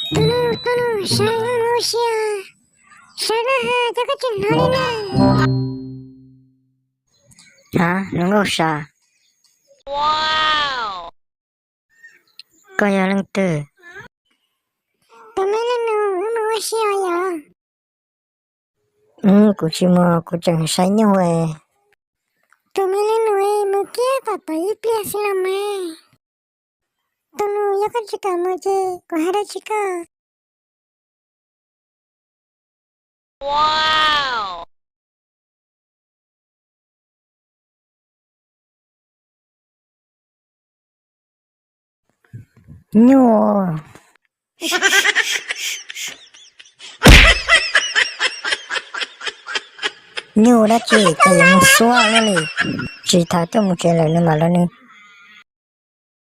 Tus no, tus no, sawv zoo ua si os. Sawv dawb, cas koj tsis hnov li na? Ha, hluas nkauj Sa, koj yog leej twg? Tus me leej nus, wb mus ua si os yom. Kuv tsis mus, kuv tseem saib nyuj. Tus me leej nus, mus kiag tom tod ib pliag xwb los mas. Tus nus, yog koj tsis kam mus ces kuv hais dab tsi koj. Nyuj, nyuj dab tsi ces yuav mus xuab luaj li. Tsis tas tuaj mus tsev lawm nws mam los nws.